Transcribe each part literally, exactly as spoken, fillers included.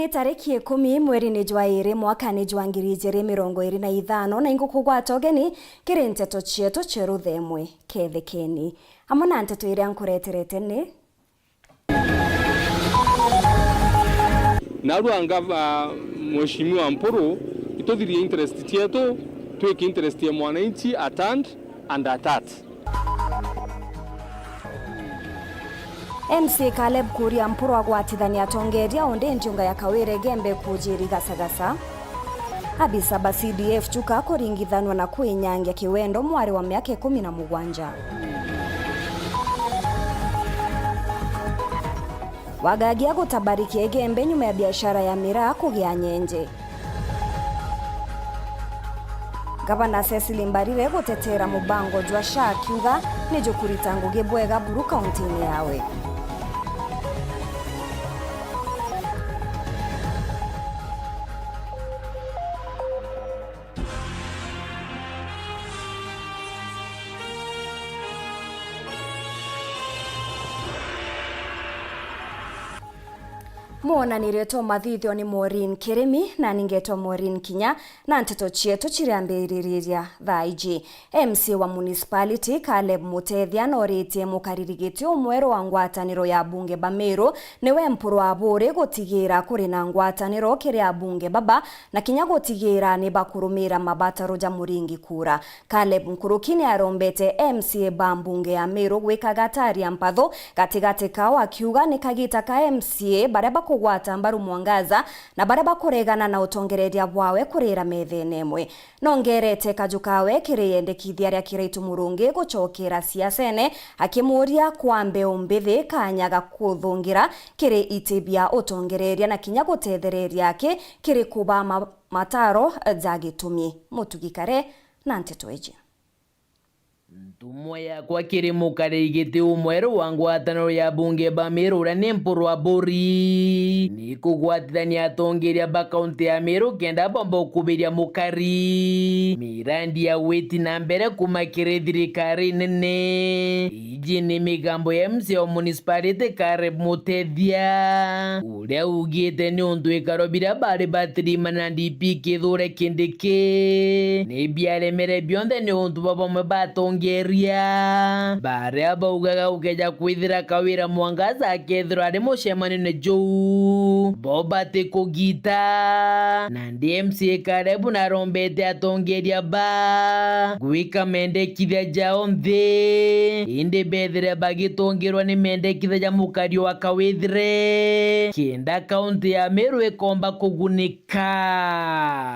Ni tariki ikumi mweri ni jwa iri mwaka ni jwa ngiri ijiri mirongo iri na ithano, na ingukugwata ugeni kiri nteto cietu cia ruthemwe. Kethekeni amwe na nteto iria nkureterete ni. Narua ngava Mheshimiwa Mpuru, ituthirie interest cietu, twiki interest ya mwananchi at hand and at heart. M C A Caleb Kuria Mpuru agwatithania atongeria onthe ntiunga ya Kawira Igembe kujiri Gasagasa. Abisa ba C D F Chuka kuringithanwa na kwinyangia kiwendo mwari wa miaka ikumi na mugwanja. Wagagia gutabarikia Igembe nyuma ya biashara ya miraa kugia nyenje. Gavana Cecily Mbarire gutetera mubango jwa SHA akiuga ni jukurita ngugi bwega buru kauntini yawe. Mwonanirie twa mathithio ni Maureen Kirimi, na ningetwa Maureen Kinya, na nteto cietu cirambiriria thaa iji. M C A wa municipality Caleb Mutethia noritie mukariri giti umweru wa ngwataniro ya bunge ba Meru niwe Mpuru Aburi gutigira kuri na ngwataniro kiri abunge baba na kinya gutigira ni bakurumira mabataro ja muringi kura. Caleb Nkuruki ni arombete M C A ba mbunge ya Meru gwika gatari ya mpatho gatigati kao, akiuga ni kagita ka M C A baria bakugwata mbaru Mwangaza na baria bakuregana na utongereria bwawe kurira methene imwe. Nongerete kaju kawe kiri yendekithia ria Kiraitu Murungi gucokera siasene, akimuria kwa mbeu mbithi kanya ga kuthungira kiri iti bia utongereria na kinya gutethereria aki kiri kuba ma-, mataro ja gitumi. Mutugi Kare na nteto iji. Ntumwa yakwa kiri mukariri giti umweru wa ngwataniro ya bunge ba Meru uria ni Mpuru Aburi, ni kugwatithania atongeria ba kaunti ya Meru kenda bomba ukubiria mukari mirandi ya gwiti na mbere kuma kiri thirikari nene. Iji ni migambo ya M C A wa municipality Caleb Mutethia, uria ugite ni untu ikaro biria bari batirimana na D P Kithure Kindiki ni biaremere bionthe ni untu bwa bamwe batongeria baria baugaga gukeja kwithira Kawira Mwangaza akethirwa ari mucemanio-ini juu, bo batikugita. Nandi M C A Caleb narombete atongeria ba gwika mendekithia jao nthi, indi bethire bagitongerwa ni mendekithia ja mukari wa Kawithire, kenda kaunti ya Meru ikomba kugunika.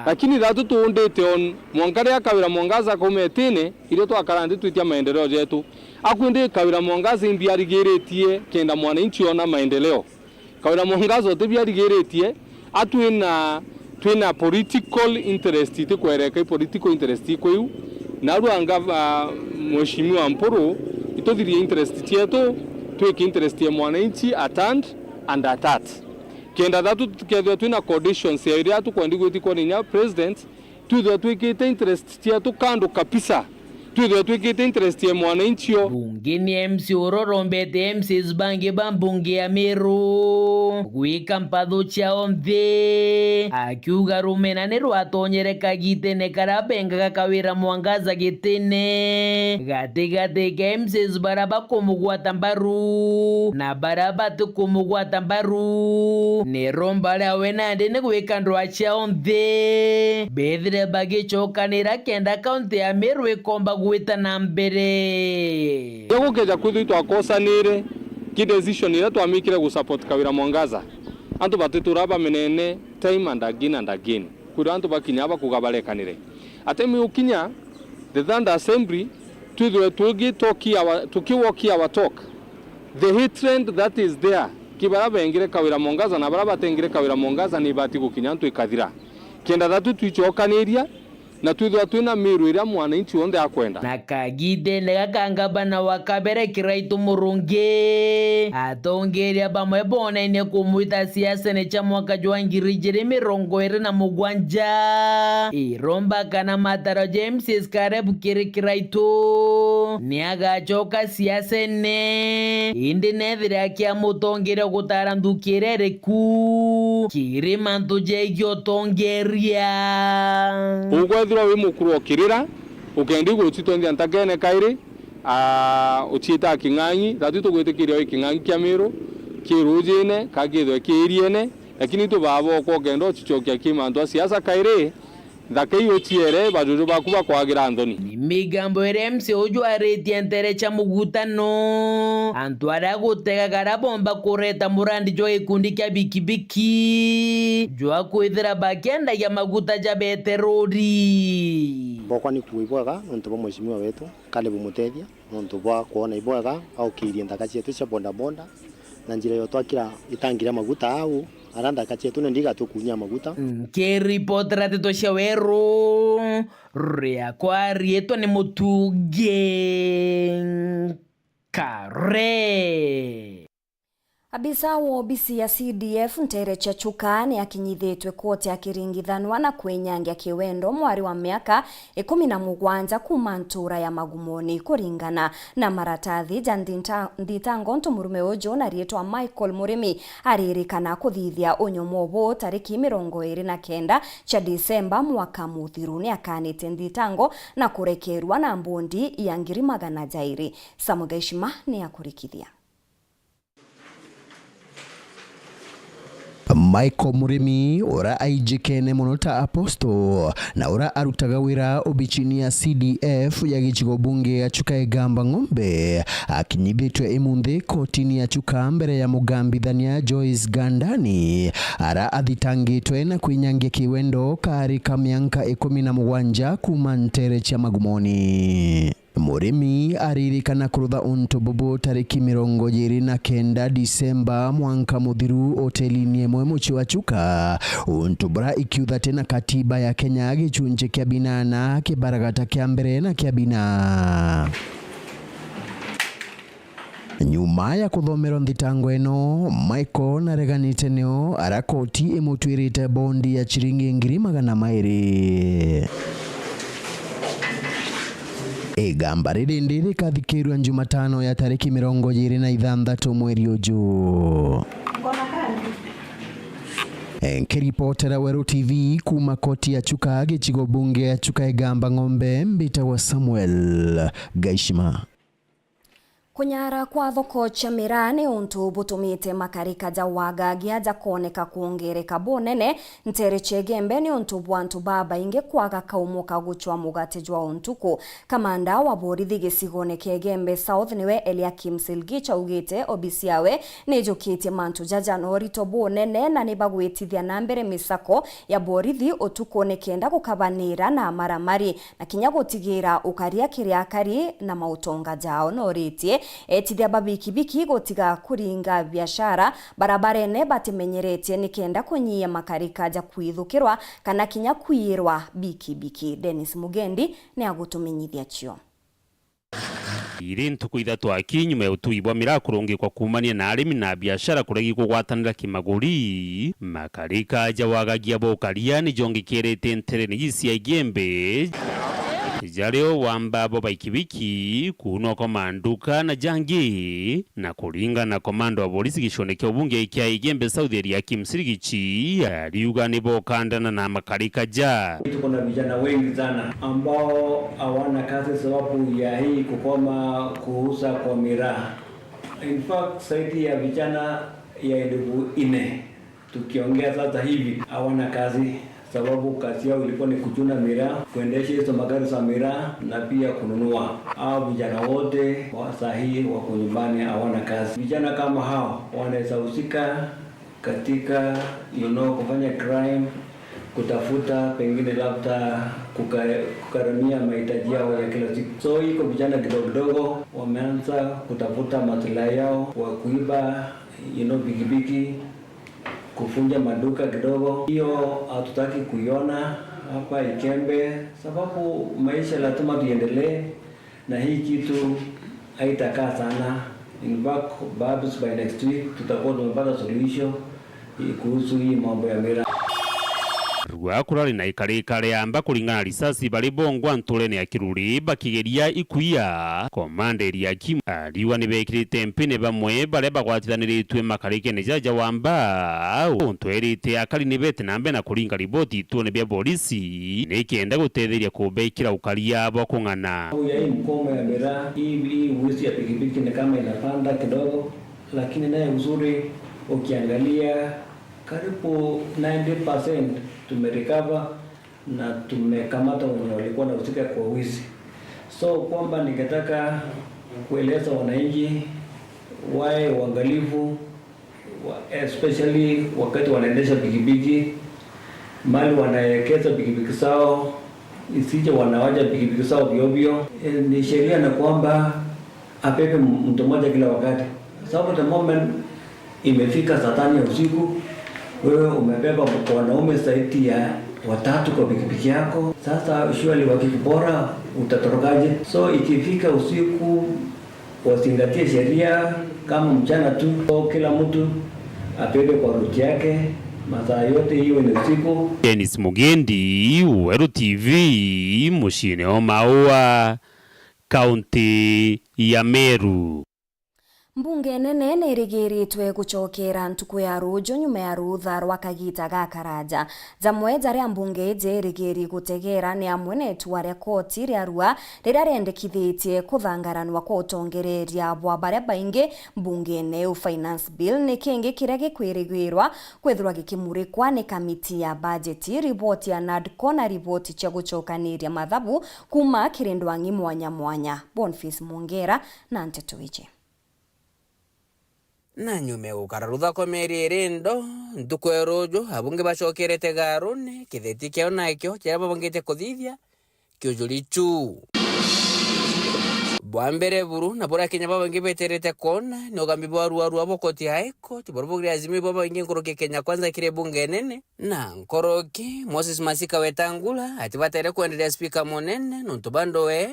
Lakini thatu tuundite on, mwanka riria Kawira Mwangaza akauma itine, irio twakara nthi twitia maendeleo jetu. Akwindi Kawira Mwangaza imbi arigiritie kenda mwananchi ona maendeleo. Kawira Mwangaza utibiarigiritie, a twina, twina political interest, itikwereka i political interest ikwiu. Narua ngava Mheshimiwa Mpuru, ituthirie interest cietu, twiki interest ya mwananchi at hand and at heart. Kenda thatu tukethirwa twina conditions ya iria tukwendi gwiti kwa ninya president, twithirwa twikite interest cietu kando kabisa, twithirwa twikite interest ya mwananchi o. Bunge ni M C urorombete M Cs bangi ba mbunge ya Meru gwika mpatho ciao nthi, akiuga rumena ni rwatonyere kagitene karia bengaga Kawira Mwangaza gitine gatigati ka M Cs baria bakumugwata mbaru na baria batikumugwata mbaru. Ni romba riawe nandi ni gwika ndwaa ciao nthi bethire bagicokanira kenda kaunti ya Meru ikomba gwita na mbere. Ria gukeja kwithirwa itwakosanire ki decision iria twamikire gu support Kawira Mwangaza, antu batitura bamenene time and again and again. Kwithirwa antu bakinya bakuga barekanire. Atemi ukinya, the third assembly, twithirwe tugi talk our, tuki walk our talk. The hatred that is there, ki baria bengire Kawira Mwangaza na baria batengire Kawira Mwangaza ni ibati gukinya antu ikathira. Kenda thatu twicokaniria na twithirwa twina Meru iria mwananchi wonthe akwenda. Na kagitene gaka ngavana wa kabere Kiraitu Murungi, atongeria bamwe bonene kumwita siasene cia mwaka jwa ngiri ijiri mirongo iri na mugwanja, iromba kana mataro ja M Cs Caleb kiri Kiraitu ni agacoka siasene, indi nethire akiamutongeria gutara nthuki iria iriku kiri mantu jegie utongeria. Ukwethirwa wi mukuru ukirira, ukendi gucitwenthia ntakene kairi, aa, uciitaa king'ang'i, tatu tugwitikiria wi king'ang'i kia Miru, ki rujine, ka kithwe ki iriene, lakini tu baba okwa ukenda ucicokia ki mantu a siasa kairi, nthaka iu uciere bajuju baku bakwagira nthoni. Ni migambo iria M C uju aritie ntere cia mugutano, antu aria gutegaga aria bomba kureta murandi jwa gikundi kia bikibiki jwa kwithira bakiendagia maguta ja ベトロール. Bwakwa ni kuuga ibwega nontu bwa mheshimiwa wetu Caleb Mutethia, nontu bwa kwona ibwega aukiirie nthaka cietu cia bodaboda na njira yo twakira itangi ria maguta au, aria nthaka cietu nandi igatukunyia maguta. Nkiripotera nteto cia weru, riakwa riitwa ni Mutungi Kare. Abisa wa obisi ya C D F ntere cia Chuka ni akinyithitwe koti akiringithanwa na kwinyangia kiwendo mwari wa miaka ikumi na mugwanja kuuma ntura ya Magumoni. Kuringana na maratathi ja nthinta-, nthitango, ntu murume uju na riitwa Michael Murimi aririkana kuthithia unyomo buu tariki mirongo iri na kenda cia Disemba mwaka muthiru. Ni akanite nthitango na kurekerwa na mbondi ya ngiri magana jairi. Samuel Gaishima ni akurikithia. Michael Murimi, uria aijikene mono ta apostle, na uria arutaga wira obicini ya C D F ya gicigo bunge ya Chuka Igamba Ng'ombe, akinyithitwe imunthi kotini ya Chuka mbere ya mugambithania Joyce Gandani, aria athitangitwe na kwinyangia kiwendo kaari ka mianka ikumi na mugwanja kuuma ntere cia Magumoni. Murimi aririkana kurutha untu bubu tariki mirongo iri na kenda Disemba mwanka muthiru hotelini imwe mucii wa Chuka, untu bura ikiutha ti na katiba ya Kenya gicunci kia binana kibaragata kia mbere na kia bina. Nyuma ya kuthomerwa nthitango ino, Michael nareganite nio aria koti imutwirite bondi ya ciringi ngiri magana mairi. Igamba riri ndi rikathikirua Jumatano ya tariki mirongo iri na ithanthatu mweri uju. Nkiripotera Weru T V kuuma koti ya Chuka, gicigo bunge ya Chuka Igamba Ng'ombe, mbitagwa Samuel Gaishima. Kunyara kwa thoko cia miraa ni untu butumite makarika ja wagagia jakoneka kwongereka bunene ntere cia Igembe ni untu bwa antu babaingi kwaga kaumo ka gucwa mugate jwa untuku. Kamanda wa borithi gicigone kia Igembe South niwe Eliakim Silgich augite obisi yawe nijukitie mantu jaja na urito bunene na nibagwitithia na mbere misako ya borithi utuku nikenda gukabanira na maramari na kinya gutigira ukaria kiri akari na mautonga jao. Noritie etithia ba bikibiki gutiga kuringa biashara barabarene batimenyeretie nikenda kunyia makarika ja kwithukirwa kana kinya kwiyirwa bikibiki. Dennis Mugendi ni agutumenyithia cio. Iri ntuku ithatu aki nyuma ya utui bwa miraa kurungikwa kuumania na arimi na biashara kuregi kugwatanira kimaguri, makarika ja wagagia ba ukaria ni jongikirite nterene iji cia Igembe, jario wamba bo baikibiki, kuunwa kwa manduka na jangi, na kuringana na komanda wa borisi gicone kia ubunge kia Igembe South Eliakim Sirigichi, ariuga ni bokandana na makarika ja. Tuko na vijana wengi sana ambao hawana kazi sababu ya hii kukoma kuuza kwa miraa. In fact, zaidi ya vijana ya elfu nne tukiongea sasa hivi hawana kazi, sababu kazi yao ilikuwa ni kuchuna miraa, kuendesha hizo magari za miraa na pia kununua. Hao vijana wote wa saa hii wako nyumbani, hawana kazi. Vijana kama hao wanaweza husika katika, you know, kufanya crime, kutafuta pengine labda kuka-, kugharamia mahitaji yao ya kila siku. So iko vijana kidogo kidogo wameanza kutafuta maslahi yao kwa kuiba, you know, pikipiki, kufunja maduka kidogo. Hiyo hatutaki kuiona hapa Igembe, sababu maisha lazima tuendelee. Na hii kitu haitakaa sana. In fact, perhaps by next week tutakuwa tumepata suluhisho, eh, kuhusu hii mambo ya miraa. Gwa kurari na ikarika ria amba kuringana na risasi bari bongwa nturene ya Kiruri bakigeria ikuia. Komanda Eliakim ariuga ni bekirite mpine bamwe baria bagwatithaniritue makarikene jaja wa amba. Untu erite akari ni bete na mbere na kuringa riboti ituone bia borisi ni kenda gutetheria kubekira ukaria bwa kung'ana. Hii mkomo ya miraa, hii, hii wizi ya pikipiki ni kama inapanda kidogo, lakini naye uzuri ukiangalia karibu ninety percent tumerecover na tumekamata wenye walikuwa wanahusika kwa wizi. So kwamba ningetaka kueleza wananchi wawe uangalifu, wa-, especially wakati wanaendesha pikipiki, mali wanaelekeza pikipiki zao, isije wanawacha pikipiki zao ovyo ovyo. Eh, ni sheria na kwamba abebe m-, mtu mmoja kila wakati. Sababu the moment imefika saa tano ya usiku, wewe umebeba wanaume zaidi ya watatu kwa pikipiki yako. Sasa surely wakikupora, utatorokaje? So ikifika usiku, wazingatie sheria kama mchana tu. So kila mtu abebe kwa route yake, masaa yote, iwe ni usiku. Dennis Mugendi, Weru T V, muciine o Maua, kaunti ya Meru. Mbunge nene ni irigiritwe gucokera ntuku ya ruuju nyuma ya ruutha rwa kagiita gakaraja. Jamwe jaria mbunge iji irigiri gutegera ni amwe na itua ria koti riarua riria riendekithitie kuthangaranwa kwa utongereria bwa baria baingi mbungene iu. Finance Bill ni kingi kiria gikwirigirwa kwithirwa gikimurikwa ni kamiti ya bajeti, riboti ya NADCO na riboti cia gucokaniria mathabu kuuma kiri ndwang'i mwanya mwanya. Boniface Mwongera na nteto iji. Na nyuma ya gukara ruthako mieri iri ndo, ntuku ya ruuju, abunge bacokerete gaarune, kitheti kiao nakio kiria babangite kuthithia kiujuri cu. Bwa mbere buru, na buria Akenya babaingi beterete kwona, ni ugambi bwa ruarua bwa koti ya High Court, buria bugire azimio babaingi nkuruki Kenya Kwanza kiri bunge nene, na nkuruki Moses Masika Wetangula atibatere kwenderia spika munene, nontu bado we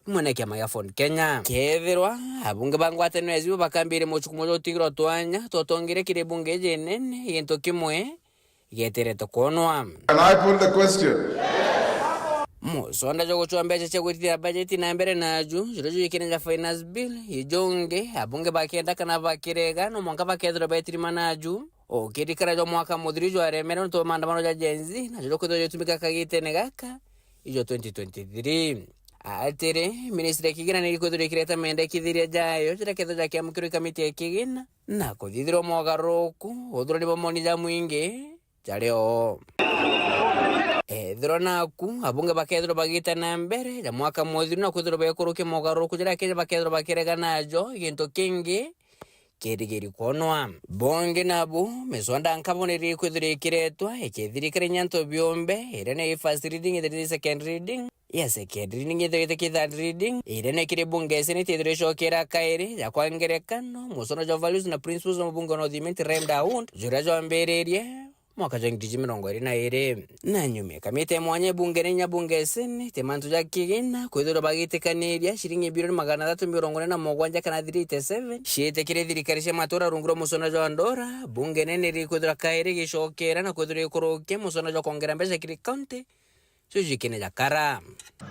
imwe na kiama gia Ford Kenya. Kethirwa abunge ba ngwataniro ya Zimio bakambiria muchuku mweja utigirwa twanya twa utongeria kiri bunge iji nene, gintu kimwe gieterete kwonwa. Can I put the question? Musonda jwa gucwa mbeca cia gwitithia bajeti na mbere naju, jiria jujikene ja finance bill, ijungi, abunge bakienda kana bakirega, no mwanka bakethirwa betirima naju. Ukirikana jwa mwaka muthiru jwaremere nontu bwa maandamano ja Gen Z, najo jukwithirwa jitumika kagitene gaka, ijo twenty twenty-three. Atiri, ministry ya kigina ni ikwithirwa ikireta mendekithiria jayo jaria kethirwa jakiamukirwa i kamiti ya kigina, na kuthithirwa mogaruruku uthurani bwa moni ja mwingi jari o. Ethirwa naku, abunge bakethirwa bagita na mbere ja mwaka muthiru na kwithirwa baikurukia mogaruruku jaria Akenya bakethirwa bakirega najo, gintu kingi kirigiri kwonwa. Bungi nabu, miswanda nkabo niri kwithirwa ikiretwa, ikithirikira inya antu biumbe, iria ni first reading, ithirite second reading, ya second reading, ithirite ki third reading, iria ni kiri bunge senate ithirwa icokera kairi, ja kwa ngerekano, muswanda jwa values na principles jwa mubunge wa North Imenti Rem Dawood, juria jwambiririe, mwaka jwa ngiri ijiri mirongo iri na iri. Na nyuma, kamiti ya mwanya ibungene inya bunge seneti, mantu ja kigina, kwithirwa bagitikaniria ciringi bilioni magana athatu mirongo ine na mugwanja kana three eighty seven, ciite kiri thirikari cia matura rungu rwa muswanda jwa ndora, bunge nene iri kwithirwa kairi igicokera na kwithirwa ikurukia muswanda jwa kwongera mbeca kiri kaunti, cio jikine jakara.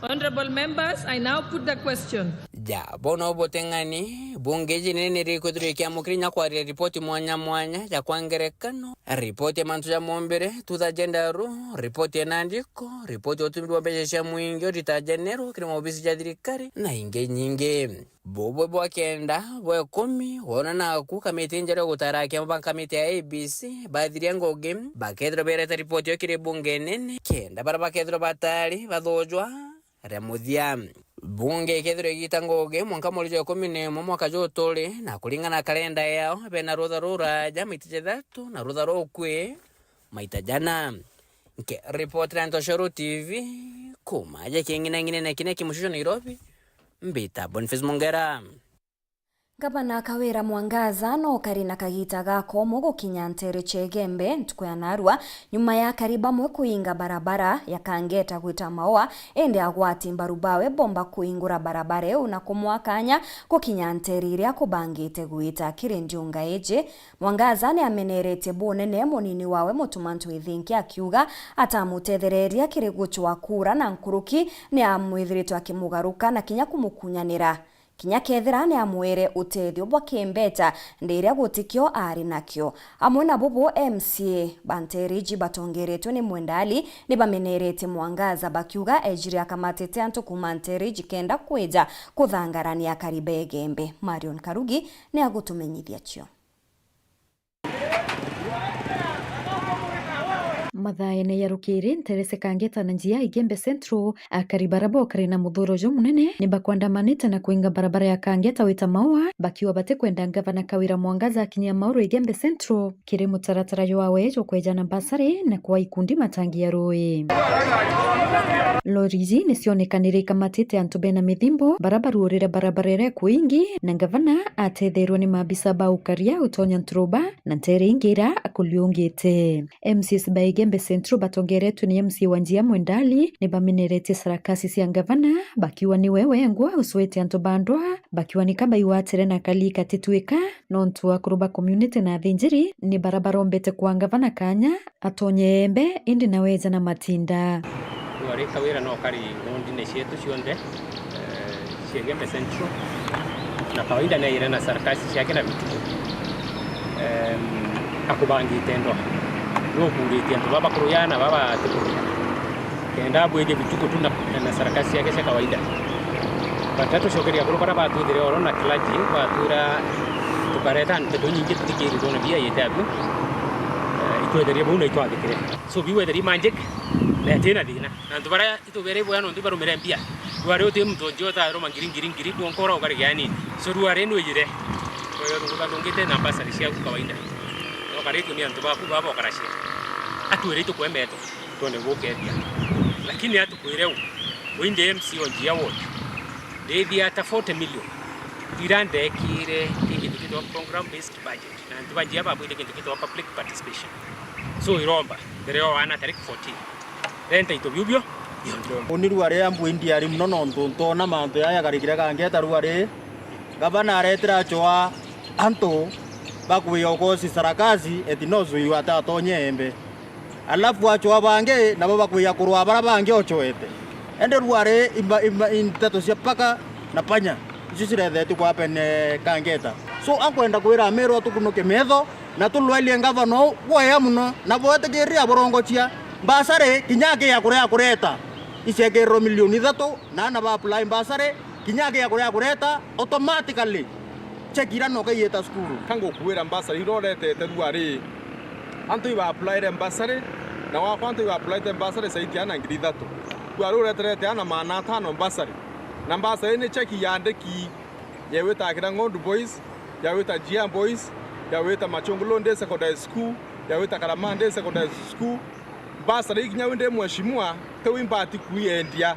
Honorable members, I now put the question. Ja, bono buteng'ani, bunge iji nene nirikwithirwa ikiamukira inya kwaria ripoti mwanya mwanya ja kwa ngerekano, ripoti ya mantu ja mombere, to the gender rule, ripoti ya nandiko, ripoti ya utumiri bwa mbeca cia mwingi, auditor general, kiri maobisi ja thirikari, na ingi nyingi. Bubwe bwa kenda, bwa ikumi, wona naku kamiti njeru ya gutara akiama ba kamiti ya A B C, bathiria ngugi, bakethirwa bereta ripoti yo kiri bunge nene, kenda baria bakethirwa batari bathujwa ria muthia. Bunge ikethirwa igita ngugi mwanka mweri jwa ikumi na imwe mwaka juu turi, na kuringana na kalenda yao, bena rutha ruraja maita jathatu na rutha rukui maita jana. Nkiripotera Ntoshoro T V, kuma aja king'inang'inene kiria ki mucicio Nairobi, mbita Boniface Mongera. Ngavana Kawira Mwangaza no kari na kagiita ga komu gukinya nteere cia Igembe ntuku ya naarua, nyuma ya akari bamwe kuinga barabara ya Kangeta gwita Maua, indi agwati mbaru bawe bomba kuingura barabara iu na kumwa kanya gukinya nteere iria akubangite gwita. Kiri ndiunga iji, Mwangaza ni ameneretie bunene munini wawe Mutuma Ntwithinki, akiuga atamutethereria kiri gucwa kura na nkuruki ni amwithiritwe akimugaruka na kinya kumukunyanira. Kinya kethira ni amwire utethio bwa kimbeta, ndiria gutikio ari nakio. Amwe na bubu, M C A ba nteere iji batongeretwe ni Mwenda Ali ni bameneretie Mwangaza, bakiuga ejire akamatite antu kuuma nteere iji kenda kwija kuthangarania akari ba Igembe. Marion Karugi ni agutumenyithia cio. Mathaene ya rukiri, nteere cia Kangeta na njia Igembe Central, akari bara bokari na muthuro jumunene ni bakwandamanite na kuinga barabara ya Kangeta wita Maua, bakiuga batikwenda ngavana Kawira Mwangaza akinyia Maua Igembe Central kiri mutaratara jwawe jwa kwejana mbasari na kwa ikundi matangi ya rui. Lori iji ni cionekanire ikamatite antu bena mithimbo bara baruurire barabara iria kwingi, na ngavana atetherwe ni maabisa ba ukaria utonya nturuba na nteere ingi iria akuriungite. M C As ba Igembe Central batongeretwe ni M C A wa Njia Mwenda Ali ni bameneretie sarakasi cia ngavana, bakiuga ni we wengwa ucwete antu ba ndwaa, bakiuga ni ka baigwatire na kali katitwika, nontu akuru ba community na athinjiri ni bara barombete kwa ngavana kanya atonye Igembe, indi nawe eja na matinda. Riu ari Kawira no kari ng'ondine cietu cionthe, eh, cia Igembe Central, na kawaida ni aire na sarakasi ciake na bituku, em, akubangite ndwaa. Riu ukuritie antu baba bakuruya na baba atikuruya. Kenda abwithie bituku tu na, na sarakasi ciake cia kawaida. But atucokeria akuru bara batwithire oro na clergy, batwira tukareta nteto inyingi tutikirirwe na bia yite abu. Eh, itwetherie bau na itwathikire. So, biu wetherie magic, na iti na thina. Na antu baria itubere ibwega nontu barumire mbia. Rwari uti muntu ungi utairuma ngiri, ngiri, ngiri, kwonka ura ukari gianini. So, rwari nwijire. Kwa hiyo, tukuba tungite na mbasari ciaku kawaida. No karitu ni antu baku baba ukaracia. Atwire itukwembeto. Twende gukethia. Lakini atukwire u, winde M C O njia wote. Ndethia ata forty million. Ira ndekire kintu kitwa program based budget. Na antu ba njia babwite kintu kitwa public participation. So iromba, mbere yo wana tariki fourteen. Renta ito biu bio, bionthe. Uni rwari ambwindi ari muno nontu ntona mantu yaya garikire Kangeta rwari. Gavana aretire acoa antu bakwia ukosi sarakasi eti no zui atatonye Igembe. Alafu acoa bangi nabo bakwia kurwa bara bangi ocoete. Ende rwari imba-, imba-, inteto cia paka na panya icio cirethetwe kwa pene Kangeta. So, akwenda kwira Ameru atukunuke metho na tulwalie ngavana uu waya muno, na bwetikirire aburongocia mbasari kinya aki ya kuria akureta icekirirwe milioni ithatu, na ana ba apply mbasari kinya aki ya kuria akureta automatically cheki ira noka iyeta cukuru. Ka ngukwira mbasari iria uretete rua ri, antu iba applyre mbasari, na wakwa antu iba applyte mbasari saiti ana ngiri ithatu. Rua ri ureterete ana maana atano mbasari, na mbasari ni cheki yandiki ya gwita Kirang'ondu Boys, ya gwita Njia Boys, ya gwita Machungulu Day Secondary School, ya gwita Karamani Day Secondary School. Bursary ikinya wi ndi mheshimiwa, ti wi mbati kwiendia.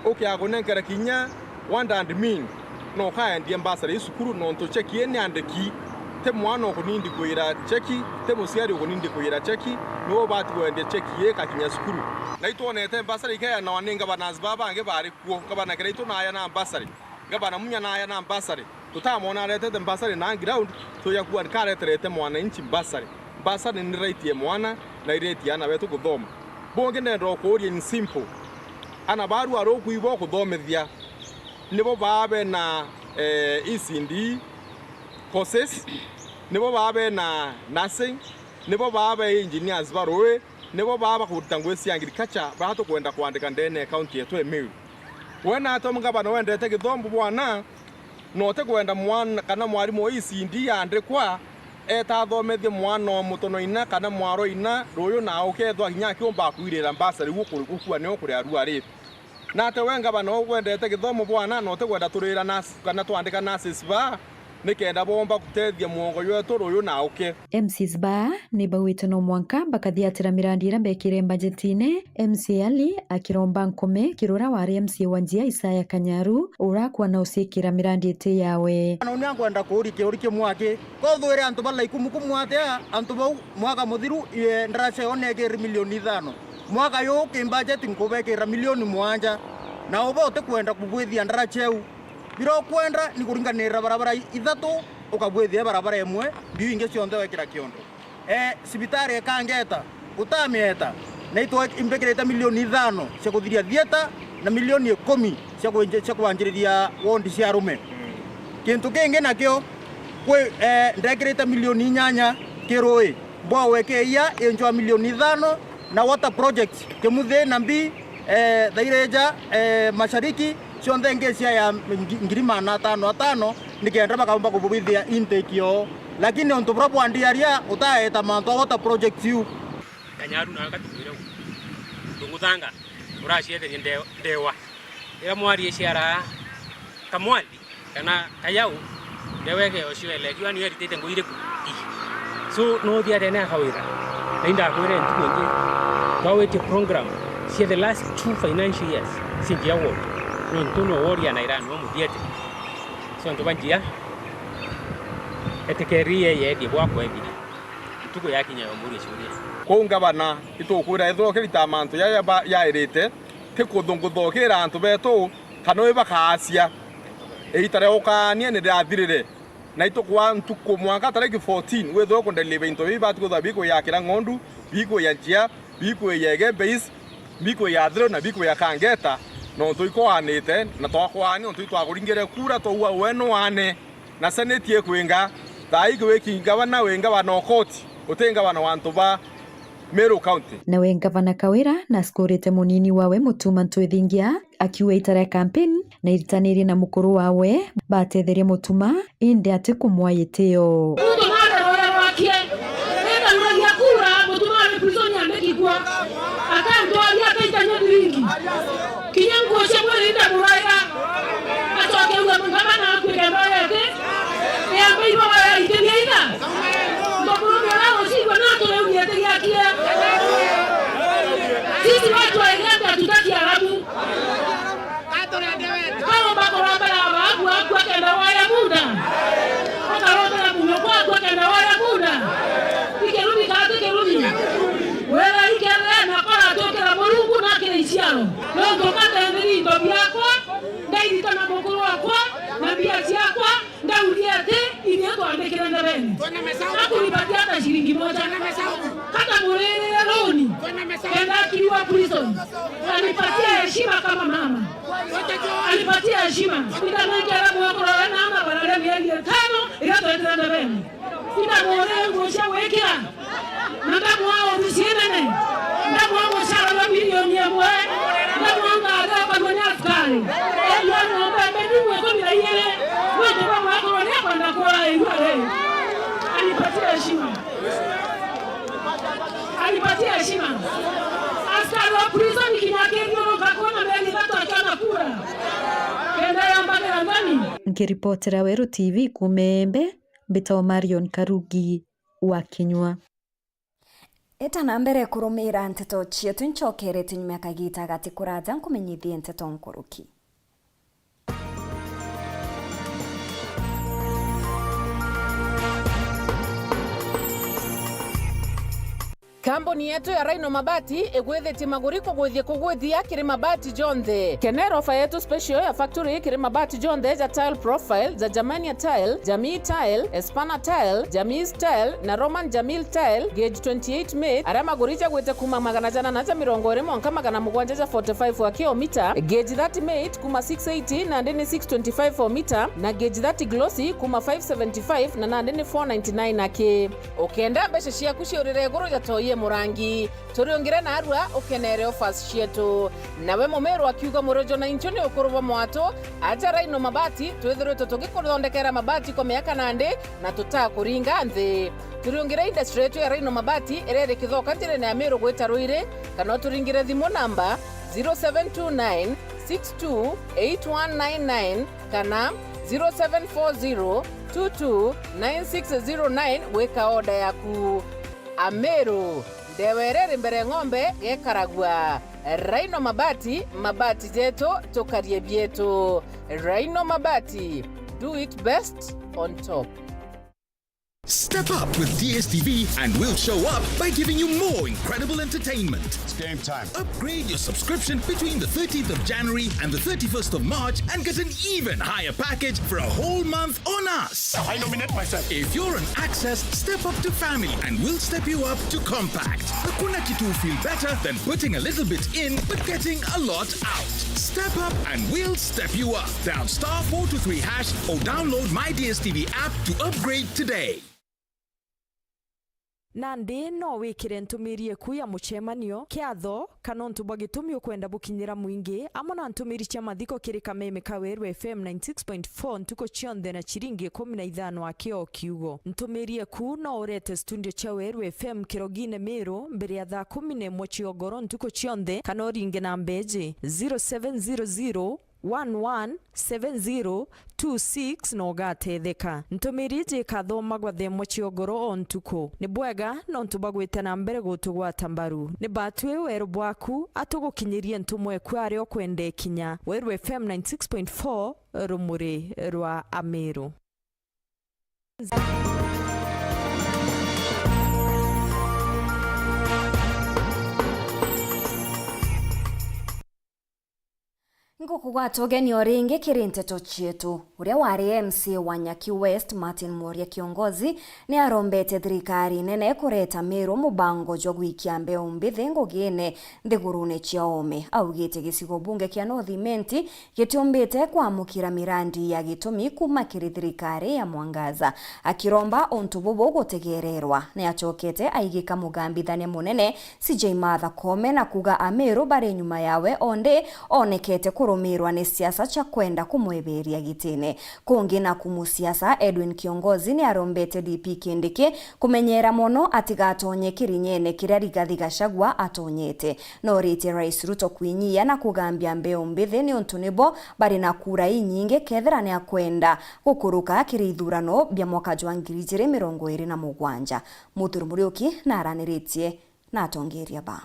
Ukiaga kunenkera kinya one and mean, no ukaendie bursary i cukuru, nontu cheki ii ni andiki. Ti mwana ukunindi kwira cheki, ti muciari ukunindi kwira cheki, niwe ubati kwendia cheki ii ikakinya cukuru. Na itwonete bursary ikeanawa ni governors baa bangi bari kuo, governor Kiraitu naayana bursary. Gavana Munya naayana mbasari. Tutamwona aretete mbasari na ground, tuya kuuga ni kareterete mwananchi mbasari. Mbasari ni right ya mwana, na i right ya ana betu kuthoma. Bungi ndenda ukuuria in simple. Ana baru aruku ibo kuthomithia, nibo baa bena, eh, E C D courses, nibo baa bena nursing, nibo baa be engineers ba rui, nibo baa bakuruta ngugi cia agriculture, baria tukwenda kwandika ndene ya county yetu ya Meru. We natwe ngavana wendete githomo bwana, na utikwenda mwana kana mwarimu wa E C D yandikwa, eta athomethie mwana o mutono ina kana mwaro ina ruyu, na ukethwa kinya akiumba kwirira mbasari gukua nio kuria rua ri. Nate we ngavana ukwendete githomo bwana, na utikwenda turira nas-, kana twandika nurses baa, nikenda boomba gutethia mwongo jwetu ruyu na uke. M Cs baa ni bauite no mwanka bakathiatira mirandi iria bekire mbajetine, M C A Ali akiromba Nkome Kirura wari M C A wa Njia Isaya Kanyaru urakua na ucikira mirandi iti yawe. Na uni ankwenda kuuria kiuria kimwe aki, kothwire antu ba Laiku mukumu atia, antu bau mwaka muthiru, ndaraca yao nekirire milioni ithano. Mwaka yu ki budget nkubekira milioni mwanja, na uba utikwenda kubwithia ndaraca iu. Biria ukwenda ni kuringanirira barabara ithatu, ukabwithia barabara imwe, mbiu ingi cionthe wekira kiondo. Ee, cibitari ikangeta, utamieta, na itwa imbikirite milioni ithano cia kuthiria theatre na milioni ikumi cia kwinji-, cia kwanjiriria wondi cia arume. Kintu kingi nakio, kwi, ee, ndekirite milioni inyanya Kirui, bwawe keia injwa milioni ithano, na water project, Kimuthi na Mbi, ee, Thaireja, ee, Mashariki, cionthe ngi cia ya ngi-, ngiri maana atano atano, nikenda bakaumba kububithia intake yoo. Lakini untu buria bwandiaria, utaeta mantu a water project iu. Kanyaru nawe katumwire u. Ndunguthanga, uracietherie nde-, ndewa. Ira mwari iciara kamwali, kana kayau, ndewa ege ucio ele, jua niyo eritite ngui iriku? Ii. So, no thiarene akawira. Na indakwire ntuku ingi, twawitie program cia the last two financial years, cinjia ward. Nontu no woria na irani wa muthiete. So, antu banjia, etekeri yeye ethie bwakwa ethiri. Ntuku yakinya yo muria ciuria. Kwou ngavana, itukwira ethirwa ukirita mantu jaja ba-, jairite, ti kuthungutha ukira antu betu, kana wi bakaacia. Iita ria ukaania ni rirathirire, na itukwaa ntuku mwanka tariki fourteen withirwe ukundeliva into biu bibati kwithirwa bikwiyakira ng'ondu, bikwiya njia, bikwiya ege base, bikwiya thiru na bikwiya kangeta, nontu ikwaanite na twakwaania, nontu itwakuringire kura twaua we nuane. Na seneti ikwinga, thaa ii wiki ngavana wi ngavana o koti, uti ngavana wa antu ba Meru County. Nawe ngavana Kawira nacukurite munini wawe Mutuma Ntwithingia, akiuga ita ria kampeni na iritanirie na mukuru wawe batetherie Mutuma, indi ati kumwa gitio. Muntu none ruya rwake, nenda ruragia kura, Mutuma ari prison andikigwa, akantwaria akaitania thiringi. Kinya nguo cia mwiri ndamuraira. Acoke auga, "Ngavana akuire mbaga ati, eamba ibaga ya itithia itha." Ndo murume uria ucigua na atureunite giakie. Sisi watu wa Igembe hatutaki Arabu. Kaomba kurombera abaku aku akenda waya munda. Akarombera muno kwaku akenda waya munda. Ikirumi kati kirumi. Wera ikere na kora tukira Murungu na kiri iciaro. Nontu ngathentheri into biakwa, ngairitana mukuru wakwa, na mbia ciakwa, ngauria ati, ithuĩ twandĩkĩre ndebeni. Akunipatia hata shilingi moja. Hata mũrĩrĩre rũni. Kenda akiriwa prison. Anipatie heshima kama mama. Anipatie heshima. Nitamwekera mwekũrore na mama barare mieri ĩtano, ĩrĩa twendire ndebeni. Nitamwonere nguo cia gwĩkĩra. Na ndamwaa obici nene, ndamwaa mucara wa milioni imwe, ndamwaa ngari akarua ni askari, endua nyomba mbeni imwe ikumi na igiri, nontu bwa mwakorwo ni akwenda kura irua ri. Alipatia heshima. Alipatia heshima. Askari wa prison kinya akithiuruka kuona mieri ithatu akiona kura. Kenda yambagira ngani. Nkiripotera Weru T V kuuma Embe, mbitagwa Marion Karugi wa Kinyua. Eta na mbere kurumira nteto cietu, ncokerete nyuma ya kagita gati kuraja nkumenyithie nteto nkuruki. Kambuni yetu ya Rhino Mabati igwithitie maguri kugwithia kugwithia kiri mabati jonthe. Kenera ofa yetu special ya factory kiri mabati jonthe ja tile profile, ja Germania tile, Jamii tile, Espana tile, Jamii tile na Roman Jamil tile, gauge twenty-eight mate, aria maguri jagwite kuma magana jana na ja mirongo iri mwanka magana mugwanja ja forty-five wa kilomita, gauge thirty mate kuma six eighty nandi ni six twenty-five o mita, na gauge thirty glossy kuma five seventy-five na nandi ni four ninety-nine aki. Ukenda mbeca ciaku ciurire iguru ja toi e murangi, turiungire narua ukenere offers cietu. Nawe mumeru akiuga murojo na inchu ni ukuru bwa mwatu, aja Rhino Mabati, twithiritwe tugikuthondekera mabati kwa miaka nandi na tutakuringa nthi. Turiungire industry yetu ya Rhino Mabati iria iri Kithoka njirene ya Meru gwita Ruiri, kana uturingire thimu namba zero seven two nine six two eight one nine nine kana Zero seven four zero two two nine six zero nine gwika oda yaku. Ameru, ndewa iria iri mbere ng'ombe gekaragua. Rhino Mabati, mabati jetu, tukarie bietu. Rhino Mabati, do it best on top. Step up with D S T V and we'll show up by giving you more incredible entertainment. It's game time. Upgrade your subscription between the thirteenth of January and the thirty-first of March and get an even higher package for a whole month on us. I nominate myself. If you're on Access, step up to Family and we'll step you up to Compact. Hakuna kitu feel better than putting a little bit in but getting a lot out. Step up and we'll step you up. Dial star four two three hash or download My D S T V app to upgrade today. Nandi no wikire ntumiri eku ya mucemanio, kiatho, kana untu bwa gitumi ukwenda bukinyira mwingi, amwe na ntumiri cia mathiko kiri kameme ka Weru F M ninety six point four ntuku cionthe na ciringi ikumi na ithano aki o kiugo. Ntumiri eku no urete studio cia Weru F M Kirogine Miru mbere ya thaa kumi na imwe cia ugoro ntuku cionthe, kana uringe namba iji, zero seven zero zero one one seven zero two six na ugatetheka. Ntumiri iji ikathomagwa thaa imwe cia ugoro o ntuku. Ni bwega nontu bwa gwita na mbere gutugwata mbaru. Ni batwi weru bwaku, atugukinyirie ntumwa eku aria ukwenda ikinya. Weru F M ninety six point four, rumuri rwa Ameru. Ngukugwata ugeni o ringi kiri nteto cietu. Uria wari M C A wa Nyaki West, Martin Mworia Kiongozi, ni arombete thirikari nene kureta Meru mubango jwa gwikia mbeu mbithi ngugine nthigurune cia oome. Augite gicigo bunge kia North Imenti gitiumbite kwamukira mirandi ya gitumi kuuma kiri thirikari ya Mwangaza. Akiromba untu bubu gutegererwa, ni acokete aigika mugambithania munene C J Martha Koome na kuuga Ameru bari nyuma yawe, ondi onekete kurumirwa ni siasa cia kwenda kumweberia gitine. Kungi naku musiasa Edwin Kiongozi ni arombete D P Kindiki kumenyera mono atigatonye kirinyene kiria Rigathi Gachagua atonyete. Noritie Rais Ruto kwinyia na kugambia mbeu mbithi niuntu nibo bari na kura inyingi kethira ni akwenda gukuruka kiri ithurano bia mwaka jwa ngiri ijiri mirongo iri na mugwanja. Muturi Muriuki na araniritie na atongeria ba.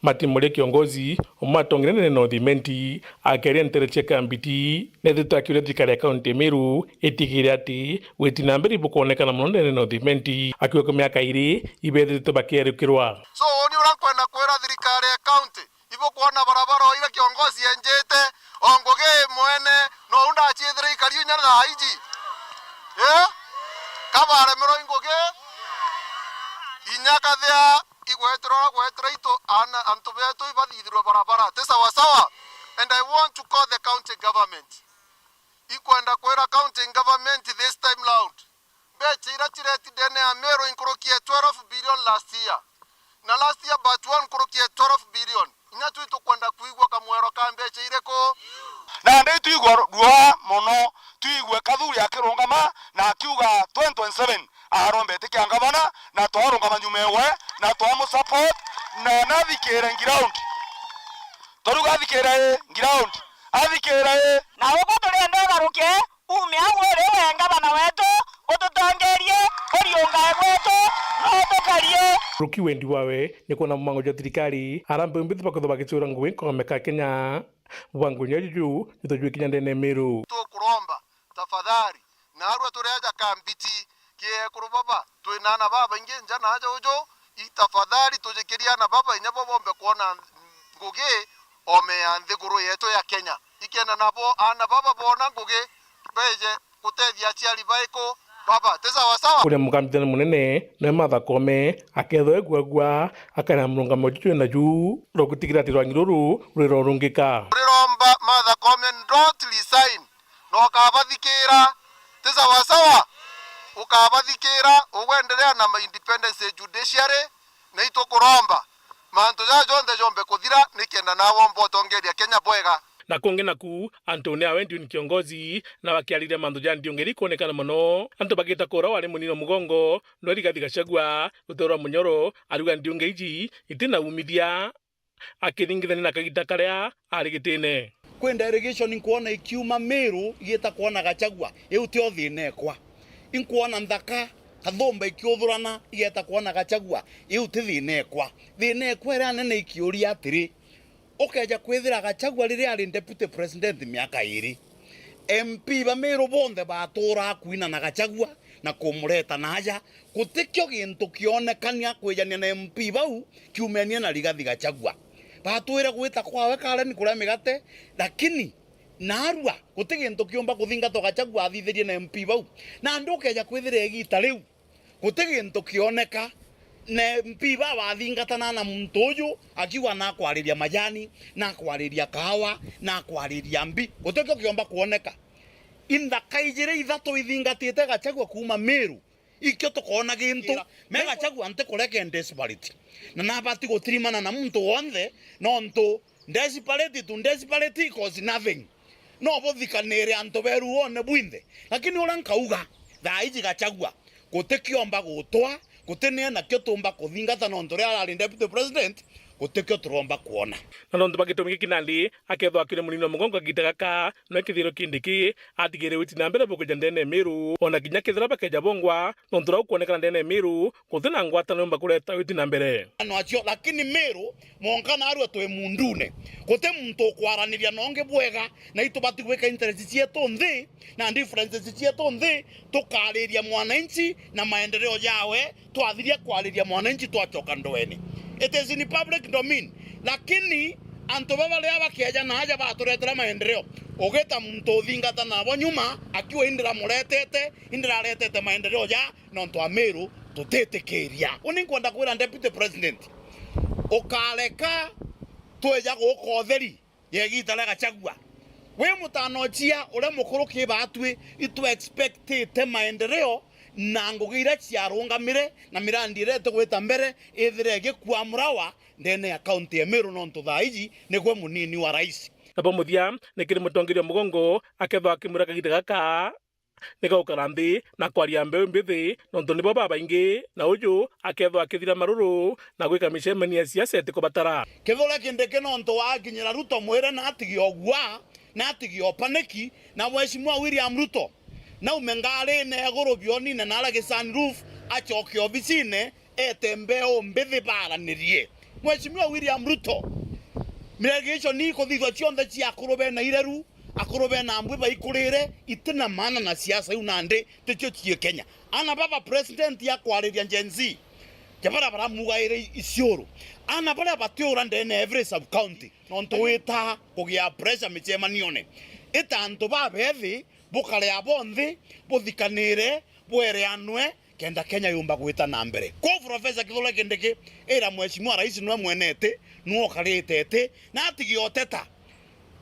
Martin Mworia Kiongozi, umwe atongere nene North Imenti, akeria ntere cia Kambiti, nethitwe akiuria thirikari ya kaunti ya Meru itigire ati witi na mbere ibukwonekana mono nene North Imenti, akiuga kwa miaka iri ibethitwe bakierukirwa. So, uni uria nkwenda kwira thirikari ya kaunti, ibukwona barabara o iria Kiongozi enjite, o ngugi mwene, nou ndaciithire ikari inya thaa iji. Eh? Kabaremerwa i ngugi, inya kathia igweterwa gwetera itu, ana, antu betu ibathithirwe barabara. Ti sawa sawa? And I want to call the county government. Ikwenda kwira county government this time round, mbecha iria cireti ndene ya Meru inkuruki ya twelve billion last year. Na last year batch one nkuruki ya twelve billion. Inya twi tukwenda kwigua kamwero ka mbecha iriku? Nandi twigua ruo mono, twigue Kathuri akirungama na akiuga twenty twenty-seven arombete kia ngavana, na twarungama nyuma ewe, na twamusupport, na nathikire ground. Twaruga athikire i ground. Athikire i. Na ugu turienda ugaruke, ume au uri we ngavana wetu, ututongerie, uriungae gwetu, no tukarie. Ruki wendi wawe ni kwona mumango jwa thirikari, ara mbeu mbithi bakwithwa bagicura ngugi nkoome ka Kenya. Bwa ngunya juju, nitujwikinya ndene Meru. Tukuromba, tafadhali, naarua turi aja Kambiti, kiekuru baba, twina ana babaingi nja na aja uju, i tafadhali tujikirie ana baba inya bo bombe kwona ngugi oome ya nthiguru yetu ya Kenya. Ikenda nabo ana baba boona ngugi, beje gutethia aciari baiku baba. Ti sawa sawa? Uria mukambithania munene niwe Martha Koome, akethwa eguagua, akana murungamo juju naju rwa gutigira ati rwangi ruru rurirorungika. Turiromba Martha Koome, don't resign. Na ukabathikira. Ti sawa sawa? Ukabathikira, ugwenderea na ma independence judiciary, na itukuromba mantu jaa jonthe jombe kuthira, nikenda nawe umbe utongeria Kenya bwega. Na kungi naku, antu ni awe Edwin Kiongozi, na bakiariria mantu ja ndiungeri kwonekana mono. Antu bagita kura wari munini o mugongo, no Rigathi Gachagua, ruteere rwa Munyoro, ariuga ndiunge iji itina umithia. akithingithania na kagita karia ari gitine. Kwi delegation nkwona ikiuma Meru igiita kwona Gachagua, iu tio thiina ekwa. Inkwona nthaka Kathumba ikiuthurana igeeta kwona Gachagua, iu ti thiina ekwa. Thiina ekwa iria nene ikiuria atiri, ukeeja kwithira Gachagua riria ari deputy president miaka iiri, M P ba Meru bonthe baaturaa kwina na Gachagua na kumureta naaja, gutikio gintu kionekania kwijania na M P bau kiumenie na Rigathi Gachagua. Baatwire gwita kwawe Karen kuria migate, lakini naarua guti gintu kiumba kuthingatwa Gachagua athithirie na M P bau. Nandi ukeeja kwithira igiita riu guti gintu kioneka, na M P baa bathingatana na muntu uju akiuga nakwariria majani, nakwariria kaawa, nakwariria mbi, gutikio kiomba kwoneka. Inthaka ijiri ithatu ithingatite Gachagua kuuma Meru, ikio tukoona gintu. Me Gachagua ntikureke desperate, na nabati gutirimana na muntu wonthe, nontu desperate to desperate equals nothing. No buthikanire antu beru one bwinthe. Lakini uria nkauga, thaa iji Gachagua gutikiomba gutwa, guti nie nakio tuumba kuthingata, nontu riria arari deputy president, gutikio turomba kwona. Na nontu bwa gitumi giki nandi, akethwa akiri munini wa mugongo kagita gaka, no kithiro kindi ki, atigire witi na mbere bukuja ndene ya Meru, ona kinya kethira bakeja bongwa, nontu uria ukwonekana ndene ya Meru, guti na ngwataniro yumba kureta witi na mbere. Ano acio, lakini Meru, mwonka naarua twi mundune. Guti muntu ukwaraniria na ungi bwega, na itubati gwika interest cietu nthi, na differences cietu nthi, tukaariria mwananchi na maendeleo jawe, twathiria kwariria mwananchi twachoka ndwene. It is in public domain. Lakini antu baba riria bakeeja naaja baturetera maendeleo, ugita muntu uthingata nabo nyuma, akiuga, "Indi ndiramuretete, indi ndiraretete maendeleo ja nontu Amiru tutitikiria." Uni nkwenda kwira Deputy President, ukareka twija guka utheri ya igiita ria Gachagua. Wi mutanochia uria mukuru ki baatwi, itu expectite maendeleo na ngugi iria ciarungamire na mirandi iria itigwita mbere ithire igikua murawa ndene ya kaunti ya Meru, nontu thaa iji nigwe munini wa rais. Nabo muthia, ni kiri mutongeria mugongo akethwa akimura kagita gaka ni gukara nthi na kwaria mbeu mbithi, nontu nibo babaingi, na uju akethwa akithira maruru na gwika micemanio ya siasa itikubatara. Kithure Kindiki nontu waakinyira Ruto mwire na atigie ugua, na atigie upaniki, na Mheshimiwa William Ruto naume ngarine iguru bionine na arage sunroof, acoke obicine, ete mbeu mbithi baranirie. Mheshimiwa William Ruto, miregation ikuthithwa cionthe cia akuru bena ireru, akuru bena mbwi baikurire, itina maana na siasa iu nandi ticio cii Kenya. Ana baba president akwariria Gen Z, ja baria baramugaire i-, iciuru. Ana baria batiura ndene every sub county, nontu wita kugia pressure micemanione. Ita antu babethi, bukare abo nthi, buthikanire, bwereanwe, kenda Kenya yumba gwita na mbere. Ko Professor Kithure Kindiki, ira Mheshimiwa Rais nwe mwene iti, nwe ukarite iti, na atige uteta.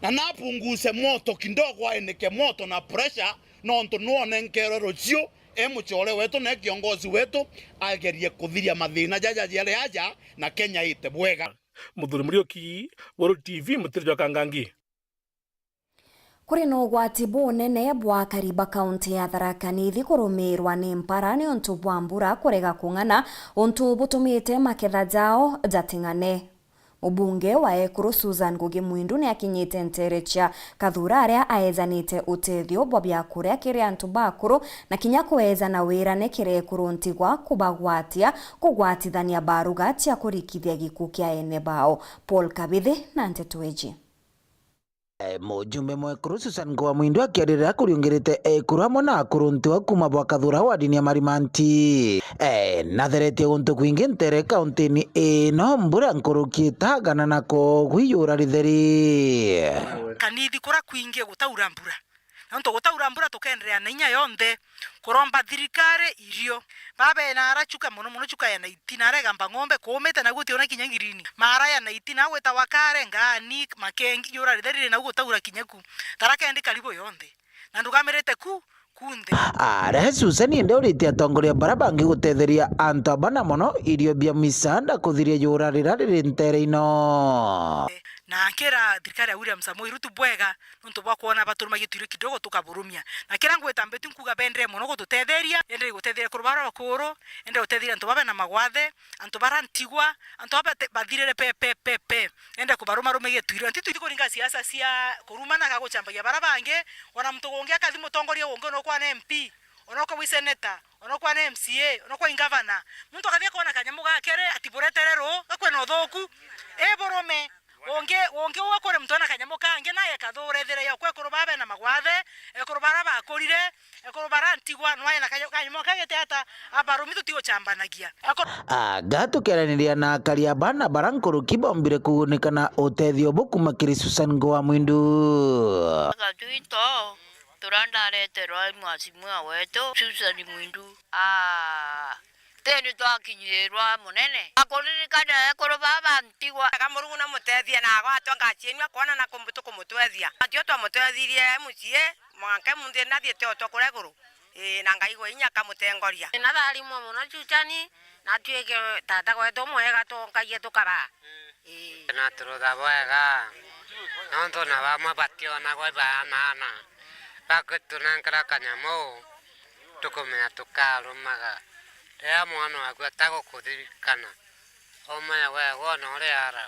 Na napunguse moto kidogo, ainike moto na pressure, nontu nwe onenkerwe rucio, e mucore wetu na e kiongozi wetu, agerie kuthiria mathina jaja jari aja, na Kenya ite bwega. Muthuri Muriuki, Weru T V, Mutiri jwa Kangangi. Kuri na ugwati bunene bwa akari ba kaunti ya Tharaka Nithi kurumirwa ni mpara niuntu bwa mbura kurega kung'ana, untu butumite maketha jao jating'ane. Mubunge wa Ekuru Susan Ngugi Mwindu ni akinyite nteere cia Kathura aria aejanite utethio bwa biakuria kiri antu bakuru na kinya kuejana wirane kiri Ekuru ntigwa kubagwatia kugwatithania baruga cia kurikithia gikuu kia ene bao. Paul Kabithi na nteto iji. Eh, mujumbe mwekuru Susan Ngoa Mwindu akiarira kuriungirite ekuru amwe na akuru ntiwa kuma bwa Kathura wadini ya Marimanti. Eh, natheretie guntu kwingi ntere kauntini ino mbura nkuruki itagana na kogu iyura ritheri. Kanithi kura kwingi gutaura mbura. Nontu gutaura mbura tukenderea na inya yonthe. Kuromba thirikari irio. Babe na ara chuka mono mono, chuka ya naiti, na ara igamba ng'ombe, kuumite na guti ona kinya ngirini. Mara ya naiti na gwitawa kare, ngani, makengi, yura ritheri na gutaura kinya ku. Tharaka Nithi karibu yonthe. Na ndugamirite ku, ku nthi. Ara Susan ende urite atongoria bara bangi gutetheria antu abana mono irio bia misaada kuthiria yura rira riri ntere ino. Na nkira thirikari ya William Samoei Ruto bwega nontu bwa kwona baturumagia tuirio kidogo tukaburumia. Na kira ngwita mbiti nkuga bendere mono gututetheria, endere gutetheria ekuru bara bakuru, endere gutetheria antu babe na magwathe, antu bara ntigwa, antu babe te-, bathirire pe, pe, pe, pe. Endere kubarumarumagia tuirio. Nti tuikuringa siasa cia kurumana ka gucambagia bara bangi, ona muntu ungi akathi mutongoria ungi ona ukwa na M P, ona ukwa wi senator, ona ukwa na M C A, ona ukwa ingavana. Muntu akathi akona kanyamu gakere ati buretere ru, gakwena uthuku. I burume. Ungi, ungi ugakore muntu ena kanyamu kangi, naye ekathura ethire yo kwe ekuru babe na magwathe, ekuru bara bakurire, ekuru bara ntigwa, nwaye na kanyamu, kanyamu kagite ata, abarumi tutigucambanagia. Ekuru Anga tukiaraniria na akari a bana bara nkuruki bombire kugunika na utethio bu kuma kiri Susan Ngoa Mwindu. Gatwito, turia ndareterwa i mwashimiwa wetu, Susan Mwindu. Aa, tindi twakinyirwa munene. Akuririkana ekuru baba ntigwa. Aka Murungu namutethie na agwatwa ngacienua kwona na kumbu tukumutwethia. Atio twamutwethirie M C A, mwanka munthi nathiete otwa kuria iguru. Ii, na Ngai gwe inya akamutengoria. Natharimwa mono Chuchani, na atuike tata gwetu mwega twonkagia tukara. Ii. Naturutha bwega, nontu na bamwe bationagwa ibaanaana. Bakutunenkera kanyamu, tukumenya tukarumaga. Riria mwana waku atagukuririkana, umenya we wona uria ara,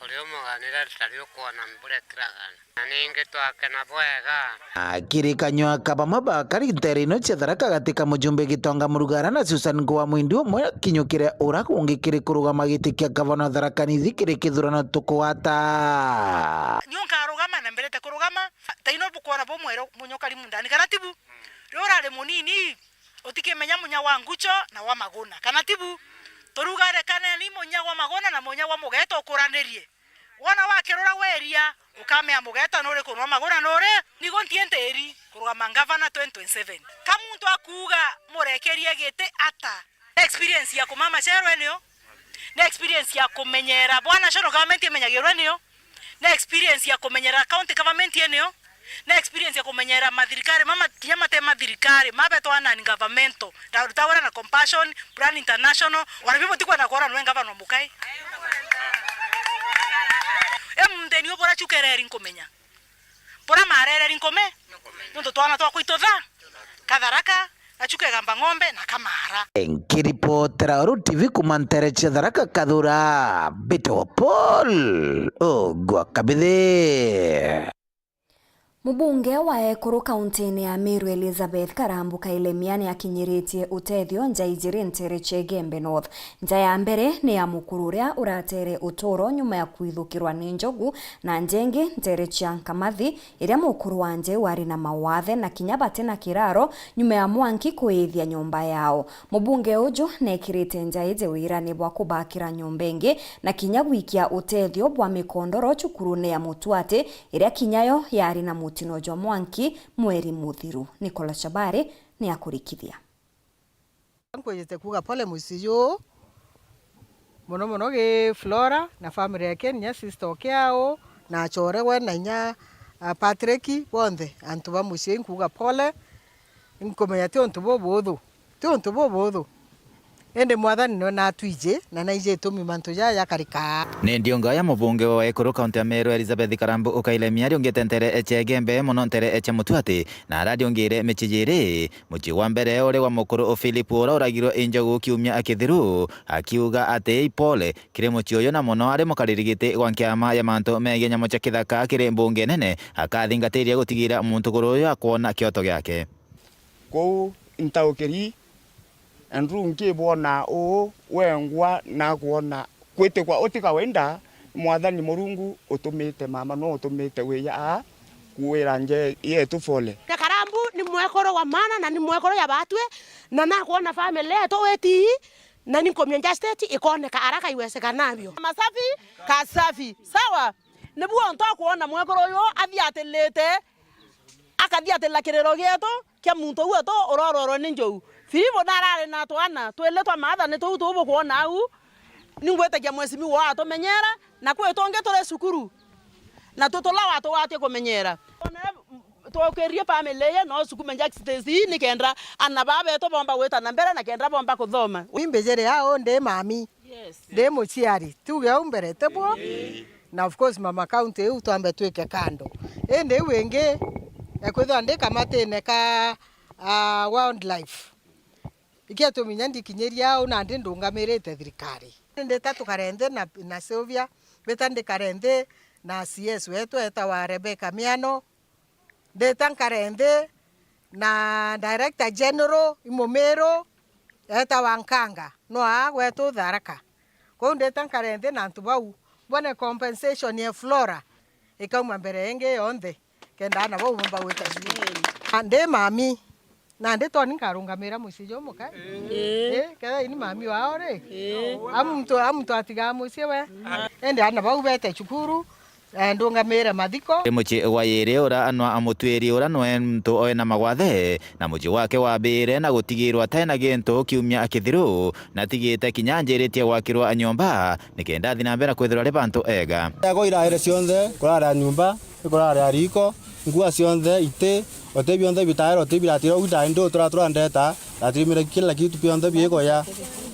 uri umuganire ritari ukwona mbura ikiragana. Na ningi twakena bwega. Akiri kanyua ka bamwe bakari ntere ino cia Tharaka gati ka mujumbe Gitonga Murugara na Susan Ngoa Mwindu, umwe akinyukire ura ungi kiri kurugama giti kia gavana Tharaka Nithi kiri kithurano tukugwata. Niu nkarugama na mberete kurugama, ta ino bukwona bumwero munyokari mundani, kana tibu? Riu urari munini, utikimenya munya wa ngucho na wa maguna, kana tibu? Turuga rekane ni munya wa maguna na munya wa mugeta ukuranirie. Wona wakirura weria, ukamea mugeta nuri kunwa maguna nuri, nigo ntie ntiri kurugama ngavana twenty twenty-seven. Ka muntu akuuga murekerie giti ata? Experience ya kumama cherwe niyo? Ni experience ya kumenyera bwa national government imenyagirwe niyo? Ni experience ya kumenyera county government niyo? Ni experience ya kumenyera mathirikari mama, kinya mate mathirikari, mabetwa non governmental. Ndaruta wira na Compassion, Plan International, ona bibo tikwenda kwona nwe ngavana mukai. E muntheni ubura chukereri nkumenya. Bura marereri nkume, nontu twana twakwa itutha, katharaka, gachuka igamba ng'ombe na kamara. Nkiripotera Uru T V kuma ntere cia Tharaka Kathura, mbitagwa Paul Ogwa Kabithi. Mubunge wa ekuru kauntiine ya Meru Elizabeth Karambu Kailemia ni akinyiritie utethio nja ijiri ntere cia Igembe North. Nja ya mbere ni ya mukuru uria uratere uturo nyuma ya kwithukirwa ni njogu, na nja ingi ntere cia Nkamathi, iria mukuru wa nja iu ari na mawathe na kinya bati na kiraro nyuma ya mwanki kuithia nyomba yao. Mubunge uju neekirite nja iji wirane bwa kubakira nyomba ingi na kinya gwikia utethio bwa mikondoro cukurune ya Mutuati, iria kinya yo yari na mutino jwa mwanki mweri muthiru. Nicola Chabari ni akurikithia. Nkwijite kuuga pole mucii juu, mono mono gi Flora na family yake, inya sister o kiao, na achore we, na inya, ah, Patrick, bonthe antu ba mucii, nkuuga pole. Nkumenya ti untu bubuthu, ti untu bubuthu. Indi Mwathani niwe natwiji, na naiji itumi mantu jaya jakarikaa. Ni ndiunga ya mubunge wa ekuru kaunti ya Meru Elizabeth Karambu Ukailemia ariungite ntere cia Igembe, mono ntere cia Mutuati, na arariungire micii jiri. Mucii wa mbere uri wa mukuru Philip uria uragirwe i njogu kiumia kithiru, akiuga ati i pole kiri mucii uyu, na mono ari mukariri giti gwa nkiama ya mantu megii nyamu cia kithaka kiri mbunge nene, akathingatiria gutigira munthuguru uyu akwona kioto giake. Kwou ntaukiri, na nduru nkibwona uu wengwa na kwona kwitikwa uti kawaida, Mwathani Murungu utumite mama no utumite wiya aa kuwira nje yetu pole. Na Karambu ni mwekuru wa maana na ni mwekuru ya batwi, na nakwona family yetu witi, na ni nkumia nja state ikoneka araka iwezekanavyo. Masafi, kasafi. Sawa. Nibuo ntokwona mwekuru uyu athiatilite, akathiatila kiriro gietu kia muntu uu wetu urororwe ni njou. Filipo narari na twana twili twa maathani tuu tubukwona au, ningwitikia mwesimiwa atumenyera, na kwi tungi turi cukuru, na tutulawa tugwatie kumenyera. Ona twokirie family ye, no cukume Jack Stacy, nikenda ana baa betu bomba gwita na mbere, na kenda bomba kuthoma. Imbijiri au ndi mami, yes, ndi muciari, tuge au mbere, ti buo? Ii. Na of course, mama county iu twambe twike kando. Indi iu ingi, ekwithirwa ndi kamatine ka, ah, wildlife. Ikia tuminya ndikinyiria au nandi ndungamirite thirikari. Ndita tukare nthi na, na Sylvia, mbita ndikare nthi na C S wetu etawa Rebecca Miano, ndita nkare nthi na Director General i Mumiru etawa Nkanga, no aa gwetu Tharaka. Kwou ndita nkare nthi na antu bau, mbone compensation ya Flora ikauma mbere ingi yonthe. Kenda aana bau boomba gwita cukuru. Na ndi mami, nandi toni nkarungamira mucii juu muka? Ii, kethira ini mami wao ri? Ii. A muntu, a muntu atigaa mucii we? Indi aana bau beete cukuru, eh, ndungamire mathiko. Ri mucii gwa yiri ura anwa a mutwiri ura nwe muntu oe na magwathe, na mucii wake wambire na gutigirwa atae na gintu kiumia kithiru, na atigite kinya anjiritie gwakirwa nyomba, nikenda athi na mbere na kwithirwa ari bantu ega. Ego iraire cionthe, kurara nyomba, ikurara riko, ngua cionthe, iti, uti bionthe bitaira, uti biratira, ugu itae ndu, tura, turandeta, ndatirimire kila kitu bionthe bigoya,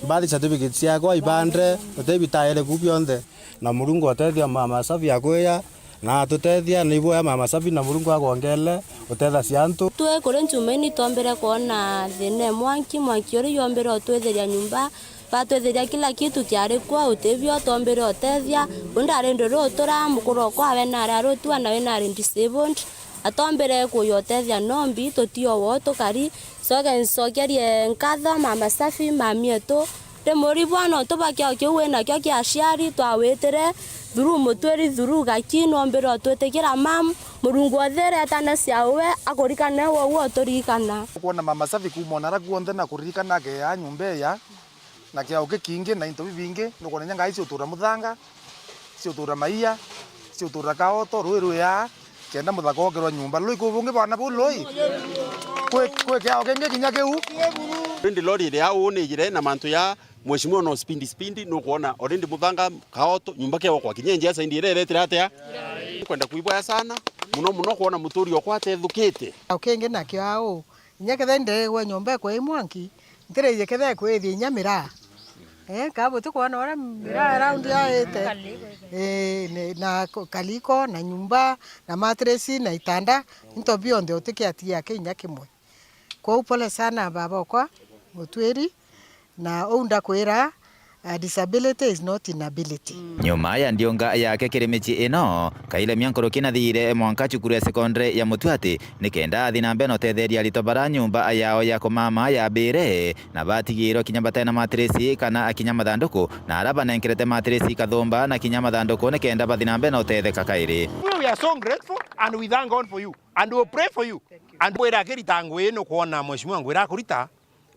birth certificate ciakwa, ibande, uti bitaire ku bionthe. Na Murungu otethia Mama Safi akwiya, na atutethia, ni iboya Mama Safi, na Murungu agwongele utethia cia antu. Twi kuri Nchumaini, twombire kwona thina e mwanki, mwanki uri yombire utwitheria nyomba, batwitheria kila kitu kiari kuo, utibio, twombire utethia. U ndari nduri utura, mukuru okwa awe nari ari utua, nawe nari disabled. Atombire kuya utethia nombi, tutio woo tukari. Coke ncokerie nkatho Mama Safi, mami etu. Ndi muribwa nontu bwa kiao kiu winakio kia aciari twawitire through mutwiri, through gaki, nombire utwitikira mam, Murungu othire etana cia uwe akurikane wou uturikana. Kwona Mama Safi kuuma onara kuonthe na kuririkana akeya nyomba eya, na kiao kikingi na into bibingi, nukwona inya ngai ciutura muthanga, ciutura maia, ciutura kaoto, rui rwi aa, kenda muthaka okerwa nyomba. Lui kuu bungi bwana buu lui? Kwi, kwi kiao kingi kinya kiu? Indi lori iri au unijire na mantu ya mheshimiwa no spindi spindi, nukwona already muthanga kaoto, nyomba kiao kwa kinya njia saindi ira iretire atia? Kwenda kuiboya sana, muno muno kwona muturi okwa atethukite. Kiao kingi nakio au, inya ketha ndeegwa nyomba ekwa i mwanki, ntiriji ketha ekwithia inya miraa. Eh, ka buti kwona uria miraa around yaite. Eh, ni, na ko-, kaliko, na nyomba, na mattress, na itanda, into bionthe utikiatigia kinya kimwe. Kwou pole sana baba okwa, mutwiri, na uu ndakwira, ah, disability is not inability. Nyuma ya ndiunga yake kiri micii ino, Kairemia nkuruki nathiire mwanka cukuru ya sekondari ya Mutuati, nikenda athi na mbere na utetheria aritwa bara nyumba yao ya kumama yabire, na batigirwe kinya batena matirisi kana kinya mathanduku, na ara banenkerete matirisi kathumba na kinya mathanduku nikenda bathi na mbere na utetheka kairi. We are so grateful and we thank God for you and we pray for you. And wira akirita ngui nukwona mheshimiwa ngwira akurita,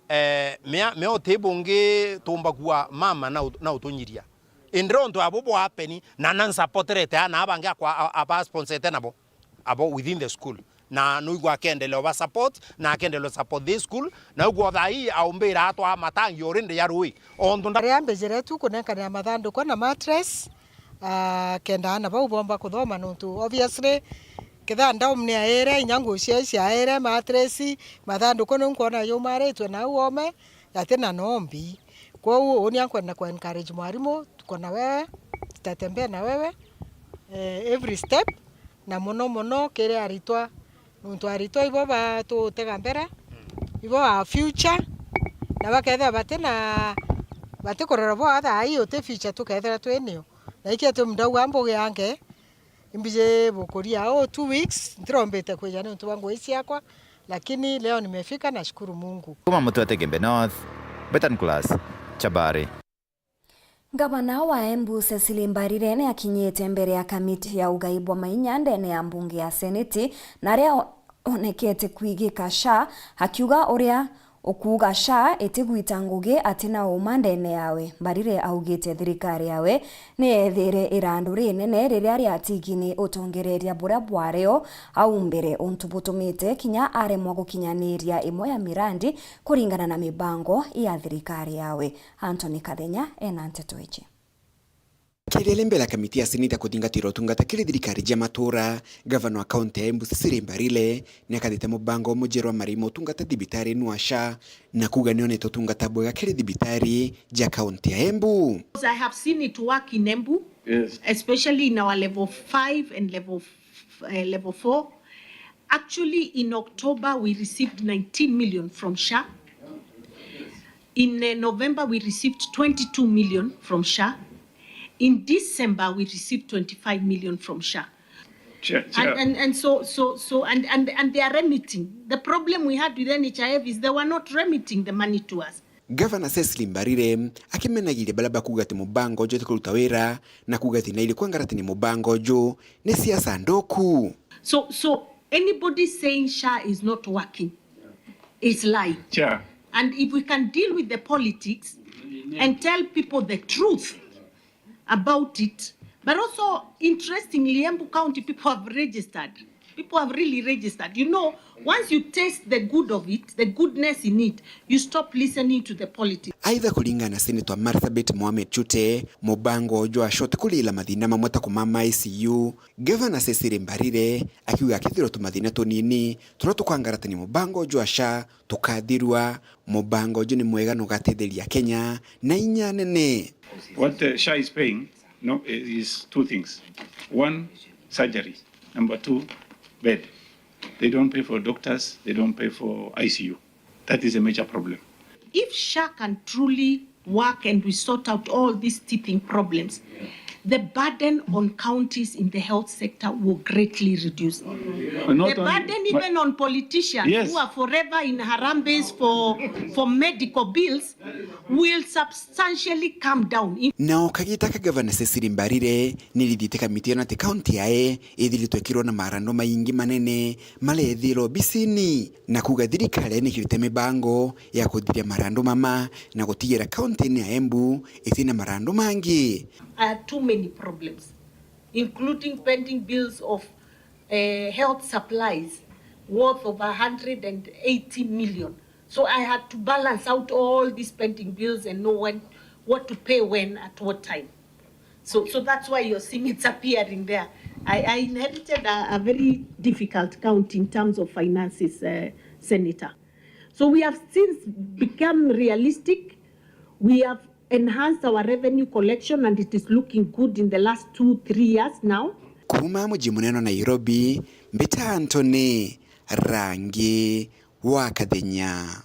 eh, mea, mea uti bungi tumba kua mama na ut-, na utunyiria. Indira untu abo bwapeni, na na nsupporterete ana abangi akwa, a-, abasponsete nabo, abo within the school. Na nuigwa akendelea uba support, na akendelea support this school, na ugwa thaa ii aumbira atwa matangi already ya rui. Ontu nda- Aria mbijire tu kunenkanira mathanduku na mattress, ah, kenda ana bau bomba kuthoma, nontu obviously, ketha ndom ni aire, inya nguu ciao ciaire, mattress, mathanduku niu nkwona yumaritwe nau ome, yatina nombi. Kwou uni ankwenda ku encourage mwarimu, tuko na wewe, tutatembea na wewe, eh, every step, na muno muno kiri aritwa, nontu aritwa ibo batutega mbere, ibo our future, na bakethira batina, batikurora bo thaa ii uti future tukethira twi nio. Na ikio tu mdau mbugi yange, imbiji bukuria o two weeks, ntirombite kwija niuntu bwa ngui ciakwa, lakini leo nimefika, nashukuru Mungu. Kuma Mutuati Gembe North, Betan Class, Chabari. Ngavana wa Embu Cecily Mbarire ni akinyite mbere ya kamiti ya ugai bwa mainya ndene ya mbunge ya Seneti, na aria o-, onekete kwigika SHA, akiuga uria ukuuga SHA itigwita ngugi atina uma ndene yawe. Mbarire augite thirikari yawe ni yethire irandu rinene riria riatigi ni utongereria buria bwario au mbere, untu butumite kinya aremwa gukinyaniria imwe ya mirandi kuringana na mibango ya thirikari yawe. Anthony Kathenya ena nteto iji. Kiri ari mbere ya kamiti ya Seneti ya kuthingatira utungata kiri thirikari cia matura, gavana wa kaunti ya Embu Cecily Mbarire ni akathite mubango mujeru wa marima utungata thibitari-ini wa SHA, na kuuga ni onete utungata bwega kiri thibitari cia kaunti ya Embu. I have seen it work in Embu. Yes. Especially in our level five and level f-, uh, level four. Actually, in October, we received nineteen million from SHA. In, uh, November, we received twenty-two million from SHA. In December, we received twenty-five million from SHA. Chair, Chair. And, and, and so, so, so, and, and, and they are remitting. The problem we had with N H I F is they were not remitting the money to us. Gavana Cecily Mbarire akimenagiria baria bakuuga ati mubango uju utikuruta wira na kuuga ati nairi kwangaratania mubango uju ni siasa nthuku. So, so anybody saying SHA is not working is lying. Chair. And if we can deal with the politics and tell people the truth about it, but also, interestingly, Embu County people have registered. People have really registered. You know, once you taste the good of it, the goodness in it, you stop listening to the politics. Aidha, kuringana na Senator Marsabit Mohamed Chute, mubango uju jwa SHA utikurira mathina mamwe ta kumama I C U, Gavana Cecily Mbarire akiuga akethirwa tumathina tunini turia tukwangaratania mubango uju jwa SHA tukathirua, mubango uju ni mwega na ugatetheria Kenya na inya nene. What, uh, SHA is paying, no, is two things. One, surgery. Number two, bed. They don't pay for doctors, they don't pay for I C U. That is a major problem. If SHA can truly work and we sort out all these teething problems, the burden on counties in the health sector will greatly reduce. Not the only, burden but even on politicians, yes, who are forever in harambees for, for medical bills will substantially come down. Nao kagita ka Gavana Cecily Mbarire ni rithiite kamiti yona ati kaunti yae ithiritwe ikirwa na marandu maingi manene marethirwa obisini, na kuuga thirikari ni kirite mibango ya kuthiria marandu mama na gutigira kaunti-ini ya Embu itina marandu mangi. Uh, too many problems, including pending bills of, uh, health supplies worth over a hundred and eighty million. So I had to balance out all these pending bills and know when, what to pay when at what time. So, so that's why you're seeing it's appearing there. I, I inherited a, a very difficult county in terms of finances, uh, Senator. So we have since become realistic. We have enhanced our revenue collection and it is looking good in the last two, three years now. Kuuma muji munene wa Nairobi, mbita Anthony Rangi wa Kathenya.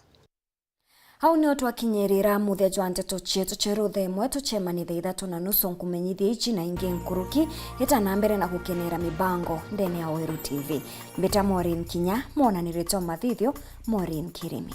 Au nio twakinyirira muthia jwa ndeto cietu cia rutha imwe. Tucemanie thaa ithatu na nusu nkumenyithia iji na ingi nkuruki. Ita na mbere na gukenera mibango ndene ya Weru T V. Mbita Maureen Kinya, mwonanire jwa mathithio, Maureen Kirimi.